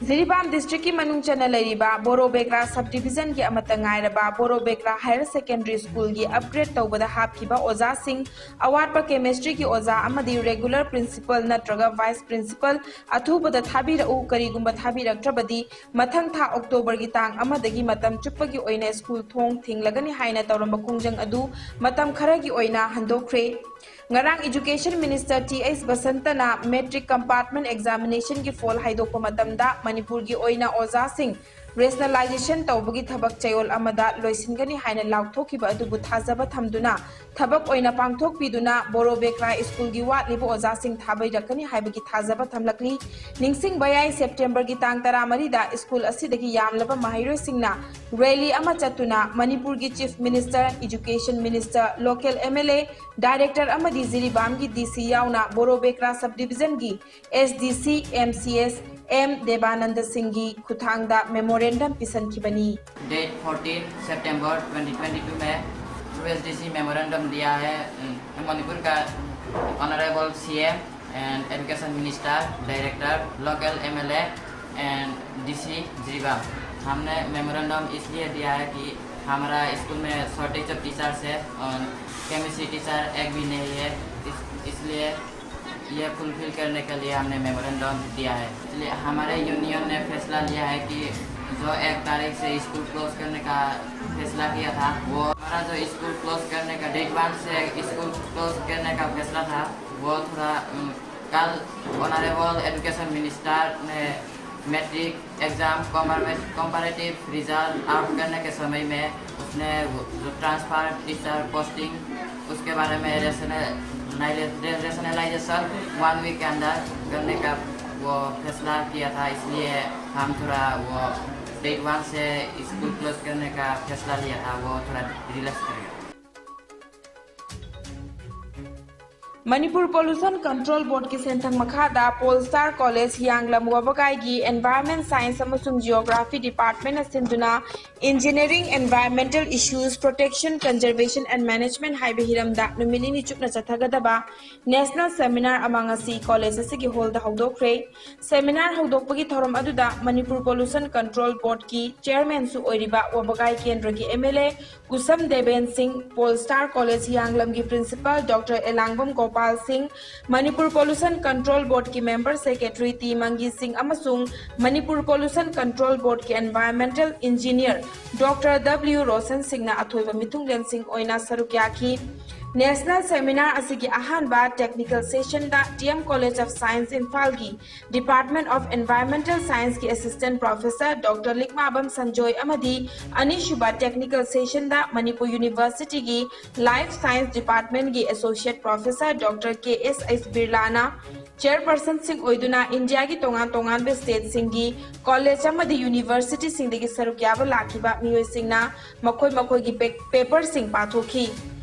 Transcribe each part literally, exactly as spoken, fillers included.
ꯖꯤꯔꯤꯕꯥꯝ ꯗꯤꯁꯇ꯭ꯔꯤꯛꯀꯤ ꯃꯅꯨꯡ ꯆꯟꯅ ꯂꯩꯔꯤꯕ ꯕꯣꯔꯣꯕꯦꯒ꯭ꯔꯥ ꯁꯕ ꯗꯤꯕꯤꯖꯟꯒꯤ ꯑꯃꯠꯇ ꯉꯥꯏꯔꯕ ꯕꯣꯔꯣꯕꯦꯒ꯭ꯔꯥ ꯍꯥꯌꯔ ꯁꯦꯀꯦꯟꯗꯔꯤ ꯁ꯭ꯀꯨꯜꯒꯤ ꯑꯞꯒ꯭ꯔꯦꯗ ꯇꯧꯕꯗ ꯍꯥꯞꯈꯤꯕ ꯑꯣꯖꯥꯁꯤꯡ, ꯑꯋꯥꯠꯄ ꯀꯦꯃꯤꯁꯇ꯭ꯔꯤꯒꯤ ꯑꯣꯖꯥ ꯑꯃꯗꯤ ꯔꯦꯒꯨꯂꯔ ꯄ꯭ꯔꯤꯟꯁꯤꯄꯜ ꯅꯠꯇ꯭ꯔꯒ ꯚꯥꯏꯁ ꯄ꯭ꯔꯤꯟꯁꯤꯄꯜ ꯑꯊꯨꯕꯗ ꯊꯥꯕꯤꯔꯛꯎ, ꯀꯔꯤꯒꯨꯝꯕ ꯊꯥꯕꯤꯔꯛꯇ꯭ꯔꯕꯗꯤ ꯃꯊꯪ ꯊꯥ ꯑꯣꯛꯇꯣꯕꯔꯒꯤ ꯇꯥꯡ ꯑꯃꯗꯒꯤ ꯃꯇꯝ ꯆꯨꯞꯄꯒꯤ ꯑꯣꯏꯅ ꯁ꯭ꯀꯨꯜ ꯊꯣꯡ ꯊꯤꯡꯂꯒꯅꯤ ꯍꯥꯏꯅ ꯇꯧꯔꯝꯕ ꯈꯣꯡꯖꯪ ꯑꯗꯨ ꯃꯇꯝ ꯈꯔꯒꯤ ꯑꯣꯏꯅ ꯍꯟꯗꯣꯛꯈ꯭ꯔꯦ꯫ ꯉꯔꯥꯡ ꯏꯖꯨꯀꯦꯁꯟ ꯃꯤꯅꯤꯁꯇꯔ ꯇꯤ ꯑꯩꯆ ꯕꯁꯟꯇꯅ ꯃꯦꯇ꯭ꯔꯤꯛ ꯀꯝꯄꯥꯔꯠꯃꯦꯟ ꯑꯦꯛꯖꯥꯃꯤꯅꯦꯁꯟꯒꯤ ꯐꯣꯜ ꯍꯥꯏꯗꯣꯛꯄ ꯃꯇꯝꯗ ꯃꯅꯤꯄꯨꯔꯒꯤ ꯑꯣꯏꯅ ꯑꯣꯖꯥꯁꯤꯡ ꯔꯦꯁꯅꯦꯂꯥꯏꯖꯦꯁꯟ ꯇꯧꯕꯒꯤ ꯊꯕꯛ ꯆꯌꯣꯜ ꯑꯃꯗ ꯂꯣꯏꯁꯤꯟꯒꯅꯤ ꯍꯥꯏꯅ ꯂꯥꯎꯊꯣꯛꯈꯤꯕ ꯑꯗꯨꯕꯨ ꯊꯥꯖꯕ ꯊꯝꯗꯨꯅ ꯊꯕꯛ ꯑꯣꯏꯅ ꯄꯥꯡꯊꯣꯛꯄꯤꯗꯨꯅ ꯕꯣꯔꯣꯕꯦꯒ꯭ꯔꯥ ꯁ꯭ꯀꯨꯜꯒꯤ ꯋꯥꯠꯂꯤꯕ ꯑꯣꯖꯥꯁꯤꯡ ꯊꯥꯕꯤꯔꯛꯀꯅꯤ ꯍꯥꯏꯕꯒꯤ ꯊꯥꯖꯕ ꯊꯝꯂꯛꯂꯤ꯫ ꯅꯤꯡꯁꯤꯡꯕ ꯌꯥꯏ, ꯁꯦꯞꯇꯦꯝꯕꯔꯒꯤ ꯇꯥꯡ ꯇꯔꯥꯃꯔꯤꯗ ꯁ꯭ꯀꯨꯜ ꯑꯁꯤꯗꯒꯤ ꯌꯥꯝꯂꯕ ꯃꯍꯩꯔꯣꯏꯁꯤꯡꯅ ꯔꯦꯂꯤ ꯑꯃ ꯆꯠꯇꯨꯅ ꯃꯅꯤꯄꯨꯔꯒꯤ chief minister, education minister, local M L A, director ꯑꯃꯗꯤ ꯖꯤꯔꯤꯕꯥꯝꯒꯤ ꯗꯤ ꯁꯤ ꯌꯥꯎꯅ ꯕꯣꯔꯣꯕꯦꯒ꯭ꯔꯥ ꯁꯕ ꯗꯤꯕꯤꯖꯟꯒꯤ ꯑꯦꯁ ꯗꯤ ꯁꯤ, M C S, M Debananda ꯁꯤꯡꯒꯤ ꯈꯨꯠꯊꯥꯡꯗ ꯃꯦꯃꯣꯔꯦꯟꯗꯝ ꯄꯤꯁꯟꯈꯤꯕꯅꯤ꯫ डेट फोर्टीन सितंबर ट्वेंटी ट्वेंटी टू में U S D C memorandum दिया है। मणिपुर का honourable C M and education minister, director, local M L A and D C Jiribam. हमने मेमोरेंडम इसलिए दिया है कि हमारा स्कूल में शॉर्टेज ऑफ टीचर्स है और केमिस्ट्री टीचर एक भी नहीं है। इस, इसलिए ये फुलफिल करने के लिए हमने मेमोरेंडम दिया है। इसलिए हमारे यूनियन ने फैसला लिया है कि जो एक तारीख से स्कूल क्लोज करने का फैसला किया था, वो हमारा जो स्कूल क्लोज करने का, डेट वन से स्कूल क्लोज करने का फैसला था, वो थोड़ा, उम, कल ऑनरेबल एजुकेशन मिनिस्टर ने matric exam comparative result out करने के समय में उसने वो जो ट्रांसफर टीचर पोस्टिंग, उसके बारे में रेशनलाइजेशन वन वीक के अंदर करने का वो फैसला किया था। इसलिए हम थोड़ा वो डेट वन से स्कूल क्लोज करने का फैसला लिया था, वो थोड़ा रिलैक्स कर गया। ꯃꯅꯤꯄꯨꯔ ꯄꯣꯂꯨꯁꯟ ꯀꯟꯇ꯭ꯔꯣꯜ ꯕꯣꯔꯗꯀꯤ ꯁꯦꯟꯊꯪ ꯃꯈꯥꯗ ꯄꯣꯜ ꯁ꯭ꯇꯥꯔ ꯀꯣꯂꯦꯖ ꯍꯤꯌꯥꯡꯂꯝ ꯋꯥꯕꯒꯥꯏꯒꯤ Environment Science ꯑꯃꯁꯨꯡ Geography Department ꯁꯤꯟꯗꯨꯅ Engineering Environmental Issues Protection, Conservation and Management ꯍꯥꯏꯕ ꯍꯤꯔꯝꯗ ꯅꯨꯃꯤꯠ ꯅꯤꯅꯤ ꯆꯨꯞꯅ ꯆꯠꯊꯒꯗꯕ National Seminar ꯑꯃ ꯉꯁꯤ ꯀꯣꯂꯦꯖ ꯑꯁꯤꯒꯤ ꯍꯣꯜꯗ ꯍꯧꯗꯣꯛꯈ꯭ꯔꯦ꯫ Seminar ꯍꯧꯗꯣꯛꯄꯒꯤ ꯊꯧꯔꯝ ꯑꯗꯨꯗ ꯃꯅꯤꯄꯨꯔ ꯄꯣꯂꯨꯁꯟ ꯀꯟꯇ꯭ꯔꯣꯜ ꯕꯣꯔꯗꯀꯤ ꯆꯤꯌꯔꯃꯦꯟꯁꯨ ꯑꯣꯏꯔꯤꯕ ꯋꯥꯕꯒꯥꯏ ꯀꯦꯟꯗ꯭ꯔꯒꯤ MLA Usham Deben Singh, pole star college ꯍꯤꯌꯥꯡꯂꯝꯒꯤ principal doctor Elangbam Gopal Singh, Manipur pollution control ꯕꯣꯔꯗꯀꯤ member secretary T Mangi Singh ꯑꯃꯁꯨꯡ ꯃꯅꯤꯄꯨꯔ ꯄꯣꯂꯨꯁꯟ ꯀꯟꯇ꯭ꯔꯣꯜ ꯕꯣꯔꯗꯀꯤ Environmental Engineer doctor W Roshan ꯁꯤꯡꯅ ꯑꯊꯣꯏꯕ ꯃꯤꯊꯨꯡꯂꯦꯟꯁꯤꯡ ꯑꯣꯏꯅ ꯁꯔꯨꯛ ꯌꯥꯈꯤ꯫ National Seminar ꯑꯁꯤꯒꯤ ꯑꯍꯥꯟꯕ technical sessionꯗ DM College of Science ꯏꯝꯐꯥꯜꯒꯤ Department of Environmental Scienceꯀꯤ Assistant Professor doctor Likmabam Sanjoy ꯑꯃꯗꯤ ꯑꯅꯤꯁꯨꯕ technical sessionꯗ ꯃꯅꯤꯄꯨꯔ Universityꯒꯤ Life Science Departmentꯀꯤ Associate Professor doctor K S H ꯕꯤꯔꯂꯥꯅ ꯆꯤꯌꯔꯄꯔꯁꯟꯁꯤꯡ ꯑꯣꯏꯗꯨꯅ ꯏꯟꯗꯤꯌꯥꯒꯤ ꯇꯣꯉꯥꯟ ꯇꯣꯉꯥꯟꯕ stateꯁꯤꯡꯒꯤ ꯀꯣꯂꯦꯖ ꯑꯃꯗꯤ ꯌꯨꯅꯤꯚꯔꯁꯤꯇꯤꯁꯤꯡꯗꯒꯤ ꯁꯔꯨꯛ ꯌꯥꯕ ꯂꯥꯛꯈꯤꯕ ꯃꯤꯑꯣꯏꯁꯤꯡꯅ ꯃꯈꯣꯏ ꯃꯈꯣꯏꯒꯤ ꯄꯦ-, ꯄꯦꯄꯔꯁꯤꯡ ꯄꯥꯊꯣꯛꯈꯤ꯫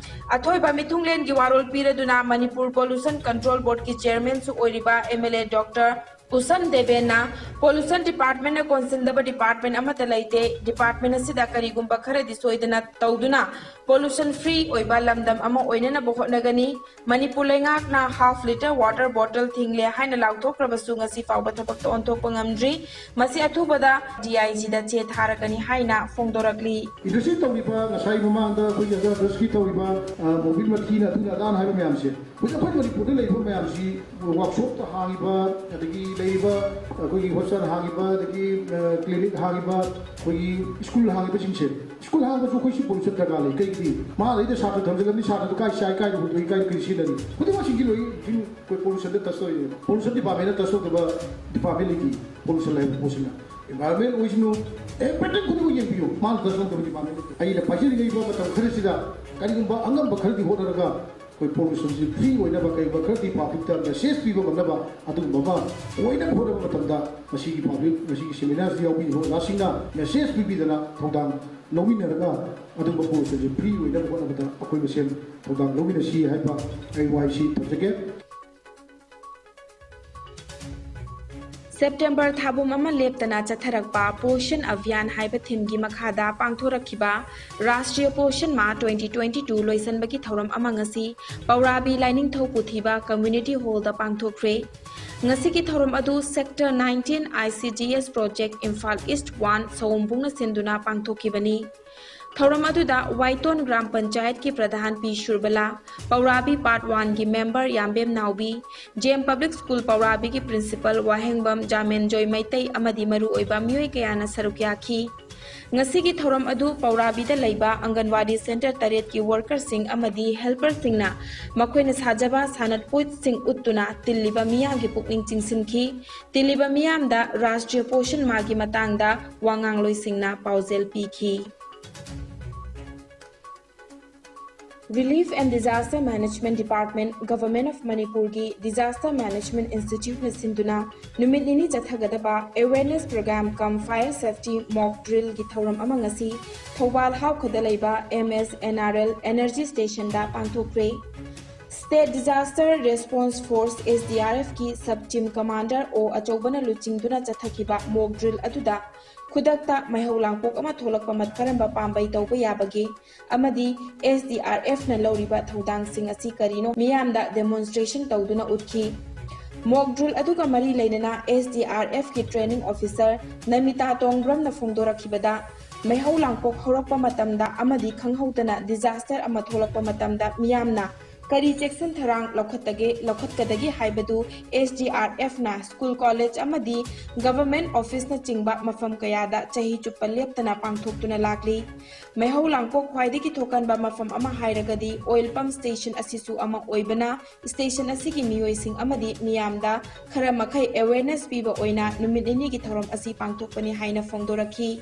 ꯑꯊꯣꯏꯕ ꯃꯤꯊꯨꯡꯂꯦꯟꯒꯤ ꯋꯥꯔꯣꯜ ꯄꯤꯔꯗꯨꯅ ꯃꯅꯤꯄꯨꯔ ꯄꯣꯂꯨꯁꯟ ꯀꯟꯇ꯭ꯔꯣꯜ ꯕꯣꯔꯗꯀꯤ ꯆꯤꯌꯔꯃꯦꯟꯁꯨ ꯑꯣꯏꯔꯤꯕ MLA ꯗꯣꯛꯇꯔ ꯎꯁꯝ ꯗꯦꯕꯦꯟꯅ ꯄꯣꯂꯨꯁꯟ ꯗꯤꯄꯥꯔꯠꯃꯦꯟꯅ ꯀꯣꯟꯁꯤꯟꯗꯕ ꯗꯤꯄꯥꯔꯠꯃꯦꯟ ꯑꯃꯠꯇ ꯂꯩꯇꯦ꯫ ꯗꯤꯄꯥꯔꯠꯃꯦꯟ ꯑꯁꯤꯗ ꯀꯔꯤꯒꯨꯝꯕ ꯈꯔꯗꯤ ꯁꯣꯏꯗꯅ ꯇꯧꯗꯨꯅ ꯄꯣꯂꯨꯁꯟ ꯐ꯭ꯔꯤ ꯑꯣꯏꯕ ꯂꯝꯗꯝ ꯑꯃ ꯑꯣꯏꯅꯅꯕ ꯍꯣꯠꯅꯒꯅꯤ꯫ ꯃꯅꯤꯄꯨꯔ ꯂꯩꯉꯥꯛꯅ half litre water bottle ꯊꯤꯡꯂꯦ ꯍꯥꯏꯅ ꯂꯥꯎꯊꯣꯛꯈ꯭ꯔꯕꯁꯨ ꯉꯁꯤ ꯐꯥꯎꯕ ꯊꯕꯛꯇ ꯑꯣꯟꯊꯣꯛꯄ ꯉꯝꯗ꯭ꯔꯤ꯫ ꯃꯁꯤ ꯑꯊꯨꯕꯗ DIGꯗ ꯆꯦ ꯊꯥꯔꯒꯅꯤ ꯍꯥꯏꯅ ꯐꯣꯡꯗꯣꯔꯛꯂꯤ꯫ ꯏꯟꯗꯁꯇ꯭ꯔꯤ ꯇꯧꯔꯤꯕ, ꯉꯁꯥꯏ ꯃꯃꯥꯡꯗ ꯑꯩꯈꯣꯏꯒꯤ ꯑꯒꯔꯕꯁꯀꯤ ꯇꯧꯔꯤꯕ, ꯑ, ꯃꯣꯕꯤꯜ ꯃꯊꯤꯅ ꯑꯗꯨꯅ ꯑꯗꯥꯅ ꯍꯥꯏꯕ ꯃꯌꯥꯝꯁꯦ, ꯍꯧꯖꯤꯛ ꯑꯩꯈꯣꯏ ꯃꯅꯤꯄꯨꯔꯗ ꯂꯩꯔꯤꯕ ꯃꯌꯥꯝꯁꯤ, ꯋꯥꯛꯁꯣꯞꯇ ꯍꯥꯡꯉꯤꯕ, ꯑꯗꯒꯤ ꯂꯩꯔꯤꯕ ꯑꯩꯈꯣꯏꯒꯤ ꯍꯣꯁꯄꯤꯇꯥꯜ ꯍꯥꯡꯉꯤꯕ, ꯑꯗꯒꯤ, ꯑ, ꯀ꯭ꯂꯤꯅꯤꯛ ꯍꯥꯡꯉꯤꯕ, ꯑꯩꯈꯣꯏꯒꯤ ꯁ꯭ꯀꯨꯜ ꯍꯥꯡꯉꯤꯕꯁꯤꯡꯁꯦ, ꯁ꯭ꯀꯨꯜ ꯍꯥꯡꯕꯁꯨ ꯑꯩꯈꯣꯏ ꯁꯤ ꯄꯣꯂꯨꯁꯟ ꯗꯔꯀꯥꯔ ꯂꯩ꯫ ꯀꯩꯒꯤꯗꯤ ꯃꯥ ꯂꯩꯗ ꯁꯥꯇ꯭ꯔ ꯊꯝꯖꯤꯜꯂꯝꯅꯤ, ꯁꯥꯇ꯭ꯔꯗꯨ ꯀꯥꯏ ꯆꯥꯏ, ꯀꯥꯏꯗ ꯍꯨꯟꯗꯣꯛꯏ, ꯀꯥꯏꯗ ꯀꯔꯤ ꯁꯤꯖꯤꯟꯅꯔꯤ, ꯈꯨꯗꯤꯡꯃꯛꯁꯤꯡꯁꯤ ꯂꯣꯏ ꯍꯧꯖꯤꯛ ꯑꯩꯈꯣꯏ ꯄꯣꯂꯨꯁꯟꯗ ꯇꯁ ꯇꯧꯔꯤꯅꯦꯕ꯫ ꯄꯣꯂꯨꯁꯟ ꯗꯤꯄꯥꯔꯠꯃꯦꯟꯅ ꯇꯁ ꯇꯧꯗꯕ ꯗꯤꯄꯥꯔꯠꯃꯦꯟ ꯂꯩꯇꯦ꯫ ꯄꯣꯂꯨꯁꯟ ꯍꯥꯏꯕ ꯄꯣꯠꯁꯤꯅ ꯑꯦꯟꯚꯥꯏꯔꯟꯃꯦꯟ ꯑꯣꯏꯁꯅꯨ, everything ꯈꯨꯗꯤꯡꯃꯛ ꯌꯦꯡꯕꯤꯌꯨ, ꯃꯥꯅ ꯇꯁ ꯇꯧꯗꯕ ꯗꯤꯄꯥꯔꯠꯃꯦꯟ ꯂꯩꯇꯦ꯫ ꯑꯩꯅ ꯄꯥꯏꯖꯔꯤꯉꯩ ꯃꯇꯝ ꯈꯔꯁꯤꯗ ꯀꯔꯤꯒꯨꯝꯕ ꯑꯉꯝꯕ ꯈꯔꯗꯤ ꯍꯣꯠꯅꯔꯒ ꯑꯩꯈꯣꯏ ꯄꯣꯂꯨꯁꯟꯁꯤ ꯐ꯭ꯔꯤ ꯑꯣꯏꯅꯕ, ꯀꯩꯒꯨꯝꯕ ꯈꯔꯗꯤ ꯄꯕ꯭ꯂꯤꯛꯇ ꯃꯦꯁꯦꯖ ꯄꯤꯕ ꯉꯝꯅꯕ ꯑꯗꯨꯒꯨꯝꯕ ꯑꯃ ꯑꯣꯏꯅꯕ ꯍꯣꯠꯅꯕ ꯃꯇꯝꯗ ꯃꯁꯤꯒꯤ ꯄꯕ꯭ꯂꯤꯛ, ꯃꯁꯤꯒꯤ ꯁꯦꯃꯤꯅꯥꯔꯁꯤꯗ ꯌꯥꯎꯕꯤꯔꯤꯕ ꯑꯣꯖꯥꯁꯤꯡꯅ ꯃꯦꯁꯦꯖ ꯄꯤꯕꯤꯗꯅ ꯊꯧꯗꯥꯡ ꯂꯧꯃꯤꯟꯅꯔꯒ ꯑꯗꯨꯒꯨꯝꯕ ꯄꯣꯂꯨꯁꯟꯁꯤ ꯐ꯭ꯔꯤ ꯑꯣꯏꯅꯕ ꯍꯣꯠꯅꯕꯗ ꯑꯩꯈꯣꯏ ꯃꯁꯦꯟ ꯊꯧꯗꯥꯡ ꯂꯧꯃꯤꯟꯅꯁꯤ ꯍꯥꯏꯕ ꯑꯩ ꯋꯥꯍꯩꯁꯤ ꯊꯝꯖꯒꯦ꯫ ꯁꯦꯞꯇꯦꯝꯕꯔ ꯊꯥꯕꯨꯝ ꯑꯃ ꯂꯦꯞꯇꯅ ꯆꯠꯊꯔꯛꯄ ꯄꯣꯁꯟ ꯑꯚꯤꯌꯥꯟ ꯍꯥꯏꯕ ꯊꯤꯝꯒꯤ ꯃꯈꯥꯗ ꯄꯥꯡꯊꯣꯔꯛꯈꯤꯕ ꯔꯥꯁꯇ꯭ꯔꯤꯌ ꯄꯣꯁꯟ ꯃꯥꯍ twenty twenty-two ꯂꯣꯏꯁꯤꯟꯕꯒꯤ ꯊꯧꯔꯝ ꯑꯃ ꯉꯁꯤ ꯄꯧꯔꯥꯕꯤ ꯂꯥꯏꯅꯤꯡꯊꯧ ꯄꯨꯊꯤꯕ ꯀꯝꯃ꯭ꯌꯨꯅꯤꯇꯤ ꯍꯣꯜꯗ ꯄꯥꯡꯊꯣꯛꯈ꯭ꯔꯦ꯫ ꯉꯁꯤꯒꯤ ꯊꯧꯔꯝ ꯑꯗꯨ Sector nineteen I C D S Project Imphal East one ꯁꯑꯣꯝꯕꯨꯡꯅ ꯁꯤꯟꯗꯨꯅ ꯄꯥꯡꯊꯣꯛꯈꯤꯕꯅꯤ꯫ ꯊꯧꯔꯝ ꯑꯗꯨꯗ ꯋꯥꯏꯇꯣꯟ ꯒ꯭ꯔꯥꯝ ꯄꯟꯆꯥꯌꯠꯀꯤ pradhan P Surabala, Pourabi Part One ꯒꯤ ꯃꯦꯝꯕꯔ ꯌꯥꯝꯕꯦꯝ ꯅꯥꯎꯕꯤ, J M Public School ꯄꯧꯔꯥꯕꯤꯒꯤ ꯄ꯭ꯔꯤꯟꯁꯤꯄꯜ ꯋꯥꯍꯦꯡꯕꯝ ꯖꯥꯃꯦꯟꯖꯣꯏ ꯃꯩꯇꯩ ꯑꯃꯗꯤ ꯃꯔꯨꯑꯣꯏꯕ ꯃꯤꯑꯣꯏ ꯀꯌꯥꯅ ꯁꯔꯨꯛ ꯌꯥꯈꯤ꯫ ꯉꯁꯤꯒꯤ ꯊꯧꯔꯝ ꯑꯗꯨ ꯄꯧꯔꯥꯕꯤꯗ ꯂꯩꯕ ꯑꯪꯒꯟꯋꯥꯗꯤ ꯁꯦꯟꯇꯔ ꯇꯔꯦꯠꯀꯤ ꯋꯥꯔꯀꯔꯁꯤꯡ ꯑꯃꯗꯤ ꯍꯦꯜꯄꯔꯁꯤꯡꯅ ꯃꯈꯣꯏꯅ ꯁꯥꯖꯕ ꯁꯥꯟꯅꯄꯣꯠꯁꯤꯡ ꯎꯠꯇꯨꯅ ꯇꯤꯜꯂꯤꯕ ꯃꯤꯌꯥꯝꯒꯤ ꯄꯨꯛꯅꯤꯡ ꯆꯤꯡꯁꯤꯟꯈꯤ꯫ ꯇꯤꯜꯂꯤꯕ ꯃꯤꯌꯥꯝꯗ ꯔꯥꯁꯇ꯭ꯔꯤꯌ ꯄꯣꯁꯟ ꯃꯥꯍꯒꯤ ꯃꯇꯥꯡꯗ ꯋꯥ ꯉꯥꯡꯂꯣꯏꯁꯤꯡꯅ ꯄꯥꯎꯖꯦꯜ ꯄꯤꯈꯤ꯫ Relief and Disaster Management Department, Government of ꯃꯅꯤꯄꯨꯔꯒꯤ Disaster Management Instituteꯅ ꯁꯤꯟꯗꯨꯅ ꯅꯨꯃꯤꯠ ꯅꯤꯅꯤ ꯆꯠꯊꯒꯗꯕ Awareness Program cum Fire Safety Mock Drillꯒꯤ ꯊꯧꯔꯝ ꯑꯃ ꯉꯁꯤ ꯊꯧꯕꯥꯜ ꯍꯥꯎꯈꯗ ꯂꯩꯕ M S N R L Energy Stationꯗ ꯄꯥꯡꯊꯣꯛꯈ꯭ꯔꯦ꯫ State Disaster Response Force, S D R Fꯀꯤ Sub Team Commander ꯑꯣ ꯑꯆꯧꯕꯅ ꯂꯨꯆꯤꯡꯗꯨꯅ ꯆꯠꯊꯈꯤꯕ mock drill ꯑꯗꯨꯗ ꯈꯨꯗꯛꯇ ꯃꯩꯍꯧ ꯂꯥꯡꯄꯣꯛ ꯑꯃ ꯊꯣꯛꯂꯛꯄ ꯃꯇꯝ ꯀꯔꯝꯕ ꯄꯥꯝꯕꯩ ꯇꯧꯕ ꯌꯥꯕꯒꯦ ꯑꯃꯗꯤ S D R Fꯅ ꯂꯧꯔꯤꯕ ꯊꯧꯗꯥꯡꯁꯤꯡ ꯑꯁꯤ ꯀꯔꯤꯅꯣ ꯃꯤꯌꯥꯝꯗ demonstration ꯇꯧꯗꯨꯅ ꯎꯠꯈꯤ꯫ Mock drill ꯑꯗꯨꯒ ꯃꯔꯤ ꯂꯩꯅꯅ S D R Fꯀꯤ Training Officer Namita ꯇꯣꯡꯕ꯭ꯔꯝꯅ ꯐꯣꯡꯗꯣꯔꯛꯈꯤꯕꯗ, ꯃꯩꯍꯧ ꯂꯥꯡꯄꯣꯛ ꯍꯧꯔꯛꯄ ꯃꯇꯝꯗ ꯑꯃꯗꯤ ꯈꯪꯍꯧꯗꯅ disaster ꯑꯃ ꯊꯣꯛꯂꯛꯄ ꯃꯇꯝꯗ ꯃꯤꯌꯥꯝꯅ ꯀꯔꯤ ꯆꯦꯛꯁꯤꯟ ꯊꯧꯔꯥꯡ ꯂꯧꯈꯠꯇꯒꯦ, ꯂꯧꯈꯠꯀꯗꯒꯦ ꯍꯥꯏꯕꯗꯨ S D R Fꯅ school, college ꯑꯃꯗꯤ government officeꯅꯆꯤꯡꯕ ꯃꯐꯝ ꯀꯌꯥꯗ ꯆꯍꯤ ꯆꯨꯞꯄ ꯂꯦꯞꯇꯅ ꯄꯥꯡꯊꯣꯛꯇꯨꯅ ꯂꯥꯛꯂꯤ꯫ ꯃꯩꯍꯧ ꯂꯥꯡꯄꯣꯛ ꯈ꯭ꯋꯥꯏꯗꯒꯤ ꯊꯣꯛꯀꯟꯕ ꯃꯐꯝ ꯑꯃ ꯍꯥꯏꯔꯒꯗꯤ oil pump station ꯑꯁꯤꯁꯨ ꯑꯃ ꯑꯣꯏꯕꯅ, station ꯑꯁꯤꯒꯤ ꯃꯤꯑꯣꯏꯁꯤꯡ ꯑꯃꯗꯤ ꯃꯤꯌꯥꯝꯗ ꯈꯔ ꯃꯈꯩ awareness ꯄꯤꯕ ꯑꯣꯏꯅ ꯅꯨꯃꯤꯠ ꯅꯤꯅꯤꯒꯤ ꯊꯧꯔꯝ ꯑꯁꯤ ꯄꯥꯡꯊꯣꯛꯄꯅꯤ ꯍꯥꯏꯅ ꯐꯣꯡꯗꯣꯔꯛꯈꯤ꯫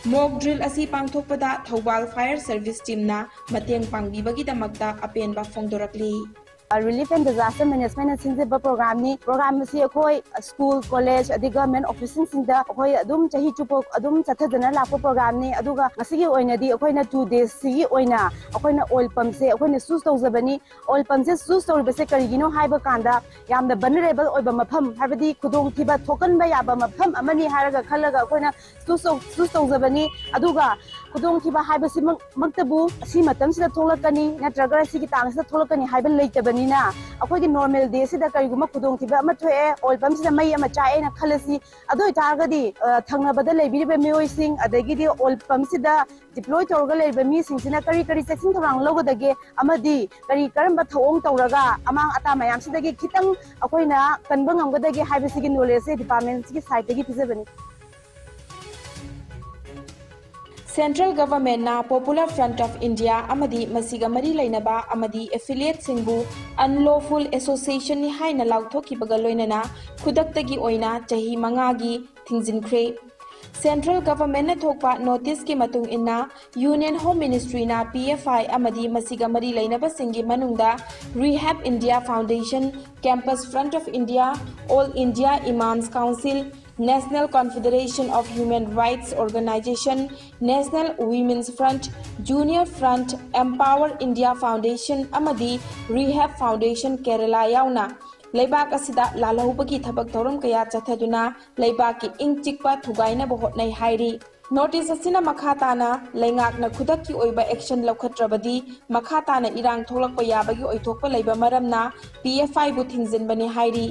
Mock drill ꯑꯁꯤ ꯄꯥꯡꯊꯣꯛꯄꯗ ꯊꯧꯕꯥꯜ Fire Service teamꯅ ꯃꯇꯦꯡ ꯄꯥꯡꯕꯤꯕꯒꯤꯗꯃꯛꯇ ꯑꯄꯦꯟꯕ ꯐꯣꯡꯗꯣꯔꯛꯂꯤ꯫ Relief and Disaster Management ꯅ ꯁꯤꯟꯖꯕ program ꯅꯤ꯫ Program ꯑꯁꯤ ꯑꯩꯈꯣꯏ school, college ꯑꯗꯩ government office ꯁꯤꯡꯗ ꯑꯩꯈꯣꯏ ꯑꯗꯨꯝ ꯆꯍꯤ ꯆꯨꯞꯄ ꯑꯗꯨꯝ ꯆꯠꯊꯗꯅ ꯂꯥꯛꯄ program ꯅꯤ꯫ ꯑꯗꯨꯒ ꯉꯁꯤꯒꯤ ꯑꯣꯏꯅꯗꯤ ꯑꯩꯈꯣꯏꯅ two days ꯁꯤꯒꯤ ꯑꯣꯏꯅ ꯑꯩꯈꯣꯏꯅ oil pump ꯁꯦ ꯑꯩꯈꯣꯏꯅ choose ꯇꯧꯖꯕꯅꯤ꯫ Oil pump ꯁꯦ choose ꯇꯧꯔꯤꯕꯁꯦ ꯀꯔꯤꯒꯤꯅꯣ ꯍꯥꯏꯕ ꯀꯥꯟꯗ, ꯌꯥꯝꯅ vulnerable ꯑꯣꯏꯕ ꯃꯐꯝ, ꯍꯥꯏꯕꯗꯤ ꯈꯨꯗꯣꯡꯊꯤꯕ ꯊꯣꯛꯍꯟꯕ ꯌꯥꯕ ꯃꯐꯝ ꯑꯃꯅꯤ ꯍꯥꯏꯔꯒ ꯈꯜꯂꯒ ꯑꯩꯈꯣꯏꯅ choose ꯇꯧ-, choose ꯇꯧꯖꯕꯅꯤ꯫ ꯑꯗꯨꯒ ꯈꯨꯗꯣꯡꯊꯤꯕ ꯍꯥꯏꯕꯁꯤꯃꯛ-, ꯃꯛꯇꯕꯨ ꯑꯁꯤ ꯃꯇꯝꯁꯤꯗ ꯊꯣꯛꯂꯛꯀꯅꯤ ꯅꯠꯇ꯭ꯔꯒ ꯁꯤꯒꯤ ꯇꯥꯡꯁꯤꯗ ꯊꯣꯛꯂꯛꯀꯅꯤ ꯍꯥꯏꯕ ꯂꯩꯇꯕꯅꯤꯅ, ꯑꯩꯈꯣꯏꯒꯤ normal day ꯁꯤꯗ ꯀꯔꯤꯒꯨꯝꯕ ꯈꯨꯗꯣꯡꯊꯤꯕ ꯑꯃ ꯊꯣꯛꯑꯦ, oil pump ꯁꯤꯗ ꯃꯩ ꯑꯃ ꯆꯥꯛꯑꯦꯅ ꯈꯜꯂꯁꯤ꯫ ꯑꯗꯨ ꯑꯣꯏꯇꯥꯔꯒꯗꯤ, ꯑ, ꯊꯪꯅꯕꯗ ꯂꯩꯕꯤꯔꯤꯕ ꯃꯤꯑꯣꯏꯁꯤꯡ, ꯑꯗꯒꯤꯗꯤ oil pump ꯁꯤꯗ deploy ꯇꯧꯔꯒ ꯂꯩꯔꯤꯕ ꯃꯤꯁꯤꯡꯁꯤꯅ ꯀꯔꯤ ꯀꯔꯤ ꯆꯦꯛꯁꯤꯟ ꯊꯧꯔꯥꯡ ꯂꯧꯒꯗꯒꯦ, ꯑꯃꯗꯤ ꯀꯔꯤ ꯀꯔꯝꯕ ꯊꯧꯑꯣꯡ ꯇꯧꯔꯒ ꯑꯃꯥꯡ ꯑꯇꯥ ꯃꯌꯥꯝꯁꯤꯗꯒꯤ ꯈꯤꯇꯪ ꯑꯩꯈꯣꯏꯅ ꯀꯟꯕ ꯉꯝꯒꯗꯒꯦ ꯍꯥꯏꯕꯁꯤꯒꯤ knowledge ꯁꯦ department ꯁꯤꯒꯤ side ꯇꯒꯤ ꯄꯤꯖꯕꯅꯤ꯫ Central Government ꯅ Popular Front of India ꯑꯃꯗꯤ ꯃꯁꯤꯒ ꯃꯔꯤ ꯂꯩꯅꯕ ꯑꯃꯗꯤ affiliate ꯁꯤꯡꯕꯨ unlawful association ꯅꯤ ꯍꯥꯏꯅ ꯂꯥꯎꯊꯣꯛꯈꯤꯕꯒ ꯂꯣꯏꯅꯅ ꯈꯨꯗꯛꯇꯒꯤ ꯑꯣꯏꯅ ꯆꯍꯤ ꯃꯉꯥꯒꯤ ꯊꯤꯡꯖꯤꯟꯈ꯭ꯔꯦ꯫ Central Government ꯅ ꯊꯣꯛꯄ notice ꯀꯤ ꯃꯇꯨꯡ ꯏꯟꯅ, Union Home Ministry ꯅ P F I ꯑꯃꯗꯤ ꯃꯁꯤꯒ ꯃꯔꯤ ꯂꯩꯅꯕꯁꯤꯡꯒꯤ ꯃꯅꯨꯡꯗ Rehab India Foundation, Campus Front of India, All India Imams Council, National Confederation of Human Rights Organization, National Women's Front, Junior Front, Empower India Foundation ꯑꯃꯗꯤ Rehab Foundation Kerala ꯌꯥꯎꯅ ꯂꯩꯕꯥꯛ ꯑꯁꯤꯗ ꯂꯥꯜꯍꯧꯕꯒꯤ ꯊꯕꯛ ꯊꯧꯔꯝ ꯀꯌꯥ ꯆꯠꯊꯗꯨꯅ ꯂꯩꯕꯥꯛꯀꯤ ꯏꯪ ꯆꯤꯛꯄ ꯊꯨꯒꯥꯏꯅꯕ ꯍꯣꯠꯅꯩ ꯍꯥꯏꯔꯤ꯫ Notice ꯑꯁꯤꯅ ꯃꯈꯥ ꯇꯥꯅ ꯂꯩꯉꯥꯛꯅ ꯈꯨꯗꯛꯀꯤ ꯑꯣꯏꯕ action ꯂꯧꯈꯠꯇ꯭ꯔꯕꯗꯤ ꯃꯈꯥ ꯇꯥꯅ ꯏꯔꯥꯡ ꯊꯣꯛꯂꯛꯄ ꯌꯥꯕꯒꯤ ꯑꯣꯏꯊꯣꯛꯄ ꯂꯩꯕ ꯃꯔꯝꯅ P F I ꯕꯨ ꯊꯤꯡꯖꯤꯟꯕꯅꯤ ꯍꯥꯏꯔꯤ꯫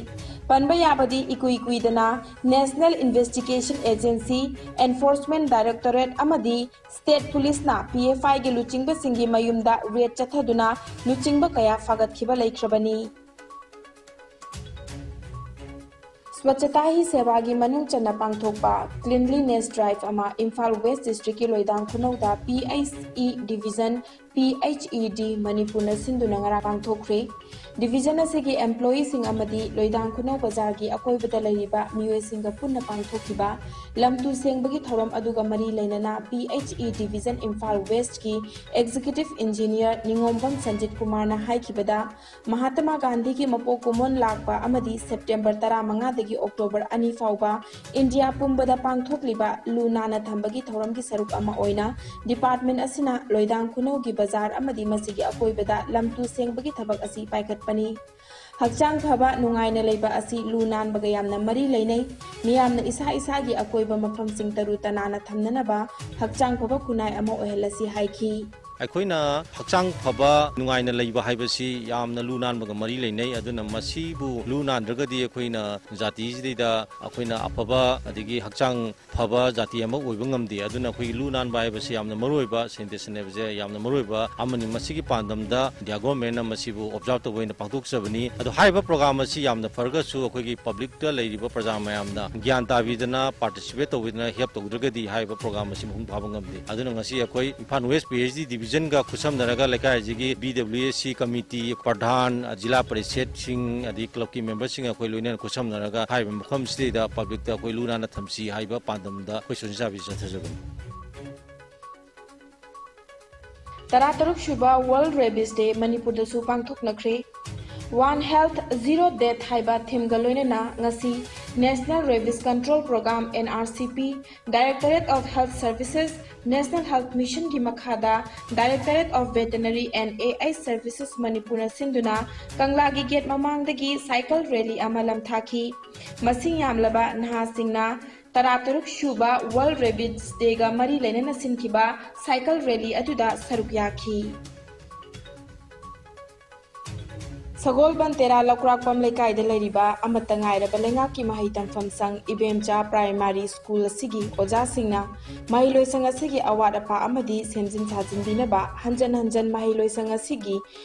ꯄꯟꯕ ꯌꯥꯕꯗꯤ ꯏꯀꯨꯏ ꯀꯨꯏꯗꯅ National Investigation Agency, Enforcement Directorate ꯑꯃꯗꯤ State Police ꯅ P F I ꯒꯤ ꯂꯨꯆꯤꯡꯕꯁꯤꯡꯒꯤ ꯃꯌꯨꯝꯗ raid ꯆꯠꯊꯗꯨꯅ ꯂꯨꯆꯤꯡꯕ ꯀꯌꯥ ꯐꯥꯒꯠꯈꯤꯕ ꯂꯩꯈ꯭ꯔꯕꯅꯤ꯫ Swachhata Hi Seva ꯒꯤ ꯃꯅꯨꯡ ꯆꯟꯅ ꯄꯥꯡꯊꯣꯛꯄ cleanliness drive ꯑꯃ ꯏꯝꯐꯥꯜ West District ꯀꯤ ꯂꯣꯏꯗꯥꯡ ꯈꯨꯅꯧꯗ P H E Division P H E D ꯃꯅꯤꯄꯨꯔꯅ ꯁꯤꯟꯗꯨꯅ ꯉꯔꯥꯡ ꯄꯥꯡꯊꯣꯛꯈ꯭ꯔꯦ꯫ ꯗꯤꯕꯤꯖꯟ ꯑꯁꯤꯒꯤ ꯑꯦꯝꯄ꯭ꯂꯣꯌꯤꯁꯤꯡ ꯑꯃꯗꯤ ꯂꯣꯏꯗꯥꯡ ꯈꯨꯅꯧ ꯕꯖꯥꯔꯒꯤ ꯑꯀꯣꯏꯕꯗ ꯂꯩꯔꯤꯕ ꯃꯤꯑꯣꯏꯁꯤꯡꯒ ꯄꯨꯟꯅ ꯄꯥꯡꯊꯣꯛꯈꯤꯕ ꯂꯝ ꯇꯨ ꯁꯦꯡꯕꯒꯤ ꯊꯧꯔꯝ ꯑꯗꯨꯒ ꯃꯔꯤ ꯂꯩꯅꯅ P H E division Imphal ꯋꯦꯁ꯭ꯠꯀꯤ ꯑꯦꯛꯖꯤꯀ꯭ꯌꯨꯇꯤꯚ ꯏꯟꯖꯤꯅꯤꯌꯔ ꯅꯤꯉꯣꯝꯕꯝ ꯁꯟꯖꯤꯠ ꯀꯨꯃꯥꯔꯅ ꯍꯥꯏꯈꯤꯕꯗ, ꯃꯍꯥꯇꯃꯥ ꯒꯥꯟꯙꯤꯒꯤ ꯃꯄꯣꯛ ꯀꯨꯝꯑꯣꯟ ꯂꯥꯛꯄ ꯑꯃꯗꯤ ꯁꯦꯞꯇꯦꯝꯕꯔ ꯇꯔꯥꯃꯉꯥꯗꯒꯤ ꯑꯣꯛꯇꯣꯕꯔ ꯑꯅꯤ ꯐꯥꯎꯕ ꯏꯟꯗꯤꯌꯥ ꯄꯨꯝꯕꯗ ꯄꯥꯡꯊꯣꯛꯂꯤꯕ ꯂꯨ ꯅꯥꯟꯅ ꯊꯝꯕꯒꯤ ꯊꯧꯔꯝꯒꯤ ꯁꯔꯨꯛ ꯑꯃ ꯑꯣꯏꯅ ꯗꯤꯄꯥꯔꯠꯃꯦꯟꯠ ꯑꯁꯤꯅ ꯂꯣꯏꯗꯥꯡ ꯈꯨꯅꯧꯒꯤ ꯕꯖꯥꯔ ꯑꯃꯗꯤ ꯃꯁꯤꯒꯤ ꯑꯀꯣꯏꯕꯗ ꯂꯝ ꯇꯨ ꯁꯦꯡꯕꯒꯤ ꯊꯕꯛ ꯑꯁꯤ ꯄꯥꯏꯈꯠꯄꯅꯤ꯫ ꯍꯛꯆꯥꯡ ꯐꯕ, ꯅꯨꯡꯉꯥꯏꯅ ꯂꯩꯕ ꯑꯁꯤ ꯂꯨ ꯅꯥꯟꯕꯒ ꯌꯥꯝꯅ ꯃꯔꯤ ꯂꯩꯅꯩ꯫ ꯃꯤꯌꯥꯝꯅ ꯏꯁꯥ ꯏꯁꯥꯒꯤ ꯑꯀꯣꯏꯕ ꯃꯐꯝꯁꯤꯡ ꯇꯔꯨ ꯇꯅꯥꯟꯅ ꯊꯝꯅꯅꯕ ꯍꯛꯆꯥꯡ ꯐꯕ ꯈꯨꯟꯅꯥꯏ ꯑꯃ ꯑꯣꯏꯍꯜꯂꯁꯤ ꯍꯥꯏꯈꯤ꯫ ꯑꯩꯈꯣꯏꯅ ꯍꯛꯆꯥꯡ ꯐꯕ, ꯅꯨꯡꯉꯥꯏꯅ ꯂꯩꯕ ꯍꯥꯏꯕꯁꯤ ꯌꯥꯝꯅ ꯂꯨ ꯅꯥꯟꯕꯒ ꯃꯔꯤ ꯂꯩꯅꯩ꯫ ꯑꯗꯨꯅ ꯃꯁꯤꯕꯨ ꯂꯨ ꯅꯥꯟꯗ꯭ꯔꯒꯗꯤ ꯑꯩꯈꯣꯏꯅ ꯖꯥꯇꯤꯁꯤꯗꯩꯗ ꯑꯩꯈꯣꯏꯅ ꯑꯐꯕ ꯑꯗꯒꯤ ꯍꯛꯆꯥꯡ ꯐꯕ ꯖꯥꯇꯤ ꯑꯃ ꯑꯣꯏꯕ ꯉꯝꯗꯦ꯫ ꯑꯗꯨꯅ ꯑꯩꯈꯣꯏꯒꯤ ꯂꯨ ꯅꯥꯟꯕ ꯍꯥꯏꯕꯁꯤ ꯌꯥꯝꯅ ꯃꯔꯨꯑꯣꯏꯕ, ꯁꯦꯅꯤꯇꯦꯁꯟ ꯍꯥꯏꯕꯁꯦ ꯌꯥꯝꯅ ꯃꯔꯨꯑꯣꯏꯕ ꯑꯃꯅꯤ꯫ ꯃꯁꯤꯒꯤ ꯄꯥꯟꯗꯝꯗ ꯏꯟꯗꯤꯌꯥ ꯒꯣꯔꯃꯦꯟꯅ ꯃꯁꯤꯕꯨ ꯑꯣꯕꯖꯥꯔꯕ ꯇꯧꯕ ꯑꯣꯏꯅ ꯄꯥꯡꯊꯣꯛꯆꯕꯅꯤ꯫ ꯑꯗꯣ ꯍꯥꯏꯔꯤꯕ ꯄ꯭ꯔꯣꯒ꯭ꯔꯥꯝ ꯑꯁꯤ ꯌꯥꯝꯅ ꯐꯔꯒꯁꯨ ꯑꯩꯈꯣꯏꯒꯤ ꯄꯕ꯭ꯂꯤꯛꯇ ꯂꯩꯔꯤꯕ ꯄ꯭ꯔꯖꯥ ꯃꯌꯥꯝꯅ ꯒ꯭ꯌꯥꯟ ꯇꯥꯕꯤꯗꯅ, ꯄꯥꯔꯇꯤꯁꯤꯄꯦꯠ ꯇꯧꯕꯤꯗꯅ ꯍꯦꯜꯞ ꯇꯧꯗ꯭ꯔꯒꯗꯤ ꯍꯥꯏꯔꯤꯕ ꯄ꯭ꯔꯣꯒ꯭ꯔꯥꯝ ꯑꯁꯤ ꯃꯄꯨꯡ ꯐꯥꯕ ꯉꯝꯗꯦ꯫ ꯑꯗꯨꯅ ꯉꯁꯤ ꯑꯩꯈꯣꯏ Imphal west P H D ꯗꯤꯕꯤꯖꯟꯒ ꯈꯨꯠꯁꯝꯅꯔꯒ ꯂꯩꯀꯥꯏ ꯑꯁꯤꯒꯤ B W S C committee, ꯄ꯭ꯔꯙꯥꯟ, ꯖꯤꯂꯥ ꯄꯔꯤꯁꯠꯁꯤꯡ, ꯑꯗꯒꯤ ꯀ꯭ꯂꯕꯀꯤ ꯃꯦꯝꯕꯔꯁꯤꯡ ꯑꯩꯈꯣꯏ ꯂꯣꯏꯅꯅ ꯈꯨꯠꯁꯝꯅꯔꯒ ꯍꯥꯏꯔꯤꯕ ꯃꯐꯝꯁꯤꯗꯩꯗ ꯄꯕ꯭ꯂꯤꯛꯇ ꯑꯩꯈꯣꯏ ꯂꯨ ꯅꯥꯟꯅ ꯊꯝꯁꯤ ꯍꯥꯏꯕ ꯄꯥꯟꯗꯝꯗ ꯑꯩꯈꯣꯏ ꯁꯣꯟꯖꯤꯟ ꯆꯥꯕꯤ ꯆꯠꯊꯖꯕꯅꯤ꯫ ꯇꯔꯥꯇꯔꯨꯛ ꯁꯨꯕ ꯋꯥꯔꯜꯗ ꯔꯦꯕꯤꯁ ꯗꯦ ꯃꯅꯤꯄꯨꯔꯗꯁꯨ ꯄꯥꯡꯊꯣꯛꯅꯈ꯭ꯔꯦ꯫ ꯋꯥꯟ ꯍꯦꯜꯊ ꯖꯤꯔꯣ ꯗꯦꯊ ꯍꯥꯏꯕ ꯊꯤꯝꯒ ꯂꯣꯏꯅꯅ ꯉꯁꯤ national rabies control programme, N R C P, Directorate of Health Services, National Health Missionꯒꯤ ꯃꯈꯥꯗ Directorate of Veterinary and A I Services ꯃꯅꯤꯄꯨꯔꯅ ꯁꯤꯟꯗꯨꯅ ꯀꯪꯂꯥꯒꯤ ꯒꯦꯠ ꯃꯃꯥꯡꯗꯒꯤ ꯁꯥꯏꯀꯜ ꯔꯦꯂꯤ ꯑꯃ ꯂꯝꯊꯥꯈꯤ꯫ ꯃꯁꯤꯡ ꯌꯥꯝꯂꯕ ꯅꯍꯥꯁꯤꯡꯅ ꯇꯔꯥꯇꯔꯨꯛ ꯁꯨꯕ ꯋꯥꯔꯜꯗ ꯔꯦꯕꯤꯁ ꯗꯦꯒ ꯃꯔꯤ ꯂꯩꯅꯅ ꯁꯤꯟꯈꯤꯕ ꯁꯥꯏꯀꯜ ꯔꯦꯂꯤ ꯑꯗꯨꯗ ꯁꯔꯨꯛ ꯌꯥꯈꯤ꯫ ꯁꯒꯣꯜꯕꯟ ꯇꯦꯔꯥ ꯂꯧꯀ꯭ꯔꯥꯛꯄꯝ ꯂꯩꯀꯥꯏꯗ ꯂꯩꯔꯤꯕ ꯑꯃꯠꯇ ꯉꯥꯏꯔꯕ ꯂꯩꯉꯥꯛꯀꯤ ꯃꯍꯩ ꯇꯝꯐꯝ ꯁꯪ ꯏꯕꯦꯝꯆꯥ ꯄ꯭ꯔꯥꯏꯃꯥꯔꯤ ꯁ꯭ꯀꯨꯜ ꯑꯁꯤꯒꯤ ꯑꯣꯖꯥꯁꯤꯡꯅ ꯃꯍꯩꯂꯣꯏꯁꯪ ꯑꯁꯤꯒꯤ ꯑꯋꯥꯠ ꯑꯄꯥ ꯑꯃꯗꯤ ꯁꯦꯝꯖꯤꯟ ꯁꯥꯖꯤꯟꯕꯤꯅꯕ ꯍꯟꯖꯟ ꯍꯟꯖꯟ ꯃꯍꯩꯂꯣꯏꯁꯪ ꯑꯁꯤꯒꯤ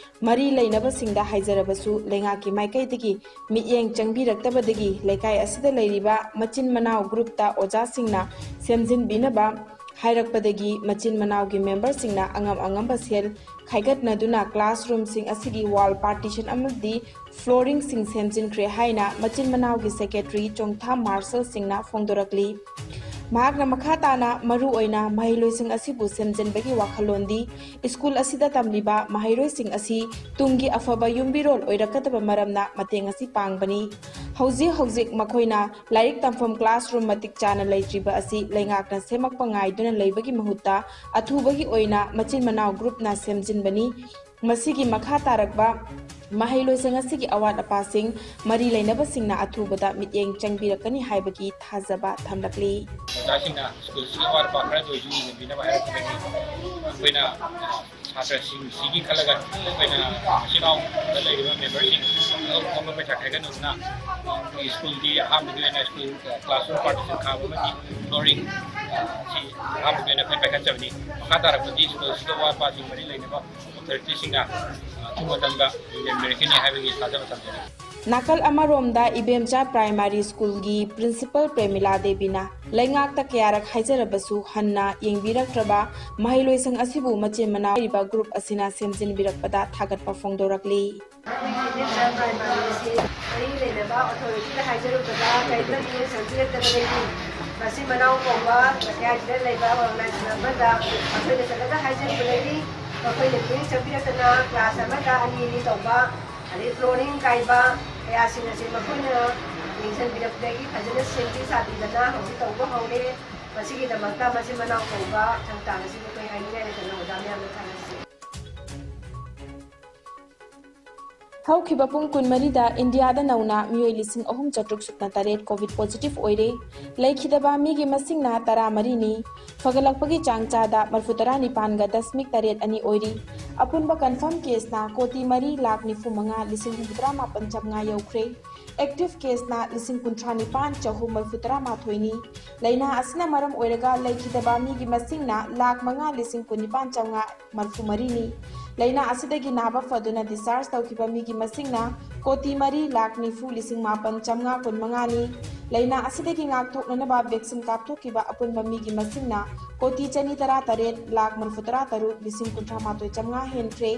ꯃꯔꯤ ꯂꯩꯅꯕꯁꯤꯡꯗ ꯍꯥꯏꯖꯔꯕꯁꯨ, ꯂꯩꯉꯥꯛꯀꯤ ꯃꯥꯏꯀꯩꯗꯒꯤ ꯃꯤꯠꯌꯦꯡ ꯆꯪꯕꯤꯔꯛꯇꯕꯗꯒꯤ ꯂꯩꯀꯥꯏ ꯑꯁꯤꯗ ꯂꯩꯔꯤꯕ ꯃꯆꯤꯟ ꯃꯅꯥꯎ ꯒ꯭ꯔꯨꯞꯇ ꯑꯣꯖꯥꯁꯤꯡꯅ ꯁꯦꯝꯖꯤꯟꯕꯤꯅꯕ ꯍꯥꯏꯔꯛꯄꯗꯒꯤ ꯃꯆꯤꯟ ꯃꯅꯥꯎꯒꯤ ꯃꯦꯝꯕꯔꯁꯤꯡꯅ ꯑꯉꯝ ꯑꯉꯝꯕ ꯁꯦꯜ ꯈꯥꯏꯒꯠꯅꯗꯨꯅ ꯀ꯭ꯂꯥꯁꯔꯨꯝꯁꯤꯡ ꯑꯁꯤꯒꯤ ꯋꯥꯜ ꯄꯥꯔꯇꯤꯁꯟ ꯑꯃꯗꯤ ꯐ꯭ꯂꯣꯔꯤꯡꯁꯤꯡ ꯁꯦꯝꯖꯤꯟꯈ꯭ꯔꯦ ꯍꯥꯏꯅ ꯃꯆꯤꯟ ꯃꯅꯥꯎꯒꯤ ꯁꯦꯀ꯭ꯔꯦꯇꯔꯤ ꯆꯣꯡꯊꯥꯝ ꯃꯥꯔꯁꯦꯜ ꯁꯤꯡꯅ ꯐꯣꯡꯗꯣꯔꯛꯂꯤ꯫ ꯃꯍꯥꯛꯅ ꯃꯈꯥ ꯇꯥꯅ ꯃꯔꯨꯑꯣꯏꯅ ꯃꯍꯩꯂꯣꯏꯁꯤꯡ ꯑꯁꯤꯕꯨ ꯁꯦꯝꯖꯤꯟꯕꯒꯤ ꯋꯥꯈꯜꯂꯣꯟꯗꯤ ꯁ꯭ꯀꯨꯜ ꯑꯁꯤꯗ ꯇꯝꯂꯤꯕ ꯃꯍꯩꯔꯣꯏꯁꯤꯡ ꯑꯁꯤ ꯇꯨꯡꯒꯤ ꯑꯐꯕ ꯌꯨꯝꯕꯤꯔꯣꯜ ꯑꯣꯏꯔꯛꯀꯗꯕ ꯃꯔꯝꯅ ꯃꯇꯦꯡ ꯑꯁꯤ ꯄꯥꯡꯕꯅꯤ꯫ ꯍꯧꯖꯤꯛ ꯍꯧꯖꯤꯛ ꯃꯈꯣꯏꯅ ꯂꯥꯏꯔꯤꯛ ꯇꯝꯐꯝ ꯀ꯭ꯂꯥꯁꯔꯨꯝ ꯃꯇꯤꯛ ꯆꯥꯅ ꯂꯩꯇ꯭ꯔꯤꯕ ꯑꯁꯤ ꯂꯩꯉꯥꯛꯅ ꯁꯦꯝꯃꯛꯄ ꯉꯥꯏꯗꯨꯅ ꯂꯩꯕꯒꯤ ꯃꯍꯨꯠꯇ ꯑꯊꯨꯕꯒꯤ ꯑꯣꯏꯅ ꯃꯆꯤꯟ ꯃꯅꯥꯎ ꯒ꯭ꯔꯨꯞꯅ ꯁꯦꯝꯖꯤꯟꯕꯅꯤ꯫ ꯃꯁꯤꯒꯤ ꯃꯈꯥ ꯇꯥꯔꯛꯄ ꯃꯍꯩꯂꯣꯏꯁꯪ ꯑꯁꯤꯒꯤ ꯑꯋꯥꯠ ꯑꯄꯥꯁꯤꯡ ꯃꯔꯤ ꯂꯩꯅꯕꯁꯤꯡꯅ ꯑꯊꯨꯕꯗ ꯃꯤꯠꯌꯦꯡ ꯆꯪꯕꯤꯔꯛꯀꯅꯤ ꯍꯥꯏꯕꯒꯤ ꯊꯥꯖꯕ ꯊꯝꯂꯛꯂꯤ꯫ ꯑꯣꯖꯥꯁꯤꯡꯅ ꯁ꯭ꯀꯨꯜꯁꯤꯒꯤ ꯑꯋꯥꯠ ꯑꯄꯥ ꯈꯔꯗ ꯑꯣꯏꯁꯨ ꯌꯦꯡꯁꯤꯟꯕꯤꯅꯕ ꯍꯥꯏꯔꯛꯄꯗꯒꯤ ꯑꯩꯈꯣꯏꯅ, ꯑ, ꯁꯥꯇ꯭ꯔꯁꯤꯡꯁꯤꯒꯤ ꯈꯜꯂꯒ ꯑꯩꯈꯣꯏꯅ ꯃꯆꯤꯟ ꯃꯅꯥꯎꯗ ꯂꯩꯔꯤꯕ ꯃꯦꯝꯕꯔꯁꯤꯡ ꯑꯉꯝ ꯑꯉꯝꯕ ꯄꯩꯁꯥ ꯈꯥꯏꯒꯠꯅꯗꯨꯅ ꯑꯩꯈꯣꯏꯒꯤ ꯁ꯭ꯀꯨꯜꯒꯤ ꯑꯍꯥꯟꯕꯒꯤ ꯑꯣꯏꯅ ꯁ꯭ꯀꯨꯜ, ꯑ, ꯀ꯭ꯂꯥꯁꯔꯨꯝ ꯄꯥꯔꯇꯤꯁꯟ ꯈꯥꯕ ꯑꯃꯗꯤ ꯐ꯭ꯂꯣꯔꯤꯡ, ꯑ, ꯁꯤ ꯑꯍꯥꯟꯕꯒꯤ ꯑꯣꯏꯅ ꯑꯩꯈꯣꯏ ꯄꯥꯏꯈꯠꯆꯕꯅꯤ꯫ ꯃꯈꯥ ꯇꯥꯔꯛꯄꯗꯤ ꯁ꯭ꯀꯨꯜꯁꯤꯒ ꯑꯋꯥꯠ ꯑꯄꯥꯁꯤꯡ ꯃꯔꯤ ꯂꯩꯅꯕ ꯑꯣꯊꯣꯔꯤꯇꯤꯁꯤꯡꯅ, ꯑ, ꯑꯊꯨꯕ ꯃꯇꯝꯗ ꯌꯦꯡꯁꯤꯟꯕꯤꯔꯛꯀꯅꯤ ꯍꯥꯏꯕꯒꯤ ꯊꯥꯖꯕ ꯊꯝꯖꯔꯤ꯫ ꯅꯥꯀꯜ ꯑꯃꯔꯣꯝꯗ ꯏꯕꯦꯝꯆꯥ ꯄ꯭ꯔꯥꯏꯃꯥꯔꯤ ꯁ꯭ꯀꯨꯜꯒꯤ ꯄ꯭ꯔꯤꯟꯁꯤꯄꯜ ꯄ꯭ꯔꯦꯃꯤꯂꯥ ꯗꯦꯕꯤꯅ ꯂꯩꯉꯥꯛꯇ ꯀꯌꯥꯔꯛ ꯍꯥꯏꯖꯔꯕꯁꯨ ꯍꯟꯅ ꯌꯦꯡꯕꯤꯔꯛꯇ꯭ꯔꯕ ꯃꯍꯩꯂꯣꯏꯁꯪ ꯑꯁꯤꯕꯨ ꯃꯆꯤꯟ ꯃꯅꯥꯎ ꯑꯣꯏꯔꯤꯕ ꯒ꯭ꯔꯨꯞ ꯑꯁꯤꯅ ꯁꯦꯝꯖꯤꯟꯕꯤꯔꯛꯄꯗ ꯊꯥꯒꯠꯄ ꯐꯣꯡꯗꯣꯔꯛꯂꯤ꯫ ꯏꯕꯦꯝꯆꯥ ꯄ꯭ꯔꯥꯏꯃꯥꯔꯤ ꯑꯁꯤ ꯃꯔꯤ ꯂꯩꯅꯕ ꯑꯣꯊꯣꯔꯤꯇꯤꯗ ꯍꯥꯏꯖꯔꯨꯕꯗ ꯀꯔꯤꯝꯇ ꯃꯤꯠꯌꯦꯡ ꯆꯪꯕꯤꯔꯛꯇꯕꯗꯒꯤ ꯃꯆꯤꯟ ꯃꯅꯥꯎ ꯀꯧꯕ ꯂꯩꯀꯥꯏꯁꯤꯗ ꯂꯩꯕ ꯑꯣꯔꯒꯅꯥꯏꯖꯦꯁꯟ ꯑꯃꯗ ꯑꯩꯈꯣꯏꯅ ꯆꯠꯂꯒ ꯍꯥꯏꯖꯔꯨꯕꯗꯒꯤ ꯃꯈꯣꯏꯅ ꯃꯤꯠꯌꯦꯡ ꯆꯪꯕꯤꯔꯛꯇꯅ ꯀ꯭ꯂꯥꯁ ꯑꯃꯗ ꯑꯅꯤ ꯑꯅꯤ ꯇꯧꯕ, ꯑꯗꯩ ꯐ꯭ꯂꯣꯔꯤꯡ ꯀꯥꯏꯕ ꯀꯌꯥꯁꯤꯡ ꯑꯁꯤ ꯃꯈꯣꯏꯅ ꯌꯦꯡꯁꯤꯟꯕꯤꯔꯛꯄꯗꯒꯤ ꯐꯖꯅ ꯁꯦꯝꯕꯤ ꯁꯥꯕꯤꯗꯅ ꯍꯧꯖꯤꯛ ꯇꯧꯕ ꯍꯧꯔꯦ꯫ ꯃꯁꯤꯒꯤꯗꯃꯛꯇ ꯃꯆꯤꯟ ꯃꯅꯥꯎ ꯀꯧꯕ ꯊꯧꯗꯥꯡ ꯑꯁꯤ ꯑꯩꯈꯣꯏ ꯍꯥꯏꯅꯤꯡꯉꯥꯏ ꯂꯩꯇꯅ ꯑꯣꯖꯥ ꯃꯌꯥꯝꯗ ꯊꯥꯒꯠꯆꯔꯤ꯫ ꯍꯧꯈꯤꯕ ꯄꯨꯡ ꯀꯨꯟꯃꯔꯤꯗ ꯏꯟꯗꯤꯌꯥꯗ ꯅꯧꯅ ꯃꯤꯑꯣꯏ ꯂꯤꯁꯤꯡ ꯑꯍꯨꯝ ꯆꯥꯇ꯭ꯔꯨꯛ ꯁꯨꯞꯅ ꯇꯔꯦꯠ ꯀꯣꯚꯤꯗ ꯄꯣꯖꯤꯇꯤꯚ ꯑꯣꯏꯔꯦ꯫ ꯂꯩꯈꯤꯗꯕ ꯃꯤꯒꯤ ꯃꯁꯤꯡꯅ ꯇꯔꯥꯃꯔꯤꯅꯤ꯫ ꯐꯒꯠꯂꯛꯄꯒꯤ ꯆꯥꯡ ꯆꯥꯗ ꯃꯔꯤꯐꯨꯇꯔꯥ ꯅꯤꯄꯥꯟꯒ ꯗꯁꯃꯤꯛ ꯇꯔꯦꯠ ꯑꯅꯤ ꯑꯣꯏꯔꯤ꯫ ꯑꯄꯨꯟꯕ ꯀꯟꯐꯥꯔꯝ ꯀꯦꯁꯅ ꯀꯣꯇꯤ ꯃꯔꯤ ꯂꯥꯈ ꯅꯤꯐꯨ ꯃꯉꯥ ꯂꯤꯁꯤꯡ ꯍꯨꯝꯐꯨꯇꯔꯥ ꯃꯥꯄꯟ ꯆꯥꯝꯃꯉꯥ ꯌꯧꯈ꯭ꯔꯦ꯫ ꯑꯦꯛꯇꯤꯚ ꯀꯦꯁꯅ ꯂꯤꯁꯤꯡ ꯀꯨꯟꯊ꯭ꯔꯥ ꯅꯤꯄꯥꯟ ꯆꯍꯨꯝ ꯃꯔꯤꯐꯨꯇꯔꯥ ꯃꯥꯊꯣꯏꯅꯤ꯫ ꯂꯥꯏꯅꯥ ꯑꯁꯤꯅ ꯃꯔꯝ ꯑꯣꯏꯔꯒ ꯂꯩꯈꯤꯗꯕ ꯃꯤꯒꯤ ꯃꯁꯤꯡꯅ ꯂꯥꯈ ꯃꯉꯥ ꯂꯤꯁꯤꯡ ꯀꯨꯟꯅꯤꯄꯥꯟ ꯆꯥꯝꯃꯉꯥ ꯃꯔꯤꯐꯨ ꯃꯔꯤꯅꯤ꯫ ꯂꯥꯏꯅꯥ ꯑꯁꯤꯗꯒꯤ ꯅꯥꯕ ꯐꯗꯨꯅ ꯗꯤꯁꯆꯥꯔꯖ ꯇꯧꯈꯤꯕ ꯃꯤꯒꯤ ꯃꯁꯤꯡꯅ ꯀꯣꯇꯤ ꯃꯔꯤ ꯂꯥꯈ ꯅꯤꯐꯨ ꯂꯤꯁꯤꯡ ꯃꯥꯄꯟ ꯆꯥꯝꯃꯉꯥ ꯀꯨꯟꯃꯉꯥꯅꯤ꯫ ꯂꯥꯏꯅꯥ ꯑꯁꯤꯗꯒꯤ ꯉꯥꯛꯊꯣꯛꯅꯅꯕ ꯚꯦꯛꯁꯤꯟ ꯀꯥꯞꯊꯣꯛꯈꯤꯕ ꯑꯄꯨꯟꯕ ꯃꯤꯒꯤ ꯃꯁꯤꯡꯅ ꯀꯣꯇꯤ ꯆꯅꯤ ꯇꯔꯥ ꯇꯔꯦꯠ ꯂꯥꯈ ꯃꯔꯤꯐꯨ ꯇꯔꯥ ꯇꯔꯨꯛ ꯂꯤꯁꯤꯡ ꯀꯨꯟꯊ꯭ꯔꯥ ꯃꯥꯊꯣꯏ ꯆꯥꯝꯃꯉꯥ ꯍꯦꯟꯈ꯭ꯔꯦ꯫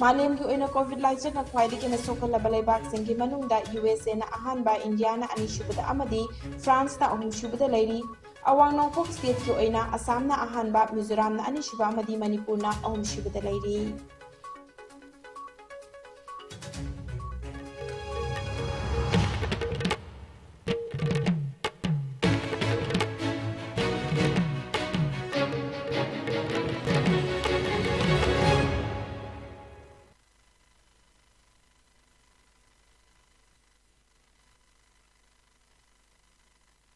ꯃꯥꯂꯦꯝꯒꯤ ꯑꯣꯏꯅ ꯀꯣꯚꯤꯗ ꯂꯥꯏꯆꯠꯅ ꯈ꯭ꯋꯥꯏꯗꯒꯤ ꯍꯦꯟꯅ ꯁꯣꯛꯍꯜꯂꯕ ꯂꯩꯕꯥꯛꯁꯤꯡꯒꯤ ꯃꯅꯨꯡꯗ ꯌꯨ ꯑꯦꯁ ꯑꯦꯅ ꯑꯍꯥꯟꯕ, ꯏꯟꯗꯤꯌꯥꯅ ꯑꯅꯤꯁꯨꯕꯗ ꯑꯃꯗꯤ ꯐ꯭ꯔꯥꯟꯁꯅ ꯑꯍꯨꯝꯁꯨꯕꯗ ꯂꯩꯔꯤ꯫ ꯑꯋꯥꯡ ꯅꯣꯡꯄꯣꯛ ꯁ꯭ꯇꯦꯠꯀꯤ ꯑꯣꯏꯅ ꯑꯁꯥꯝꯅ ꯑꯍꯥꯟꯕ, ꯃꯤꯖꯣꯔꯥꯝꯅ ꯑꯅꯤꯁꯨꯕ ꯑꯃꯗꯤ ꯃꯅꯤꯄꯨꯔꯅ ꯑꯍꯨꯝꯁꯨꯕꯗ ꯂꯩꯔꯤ꯫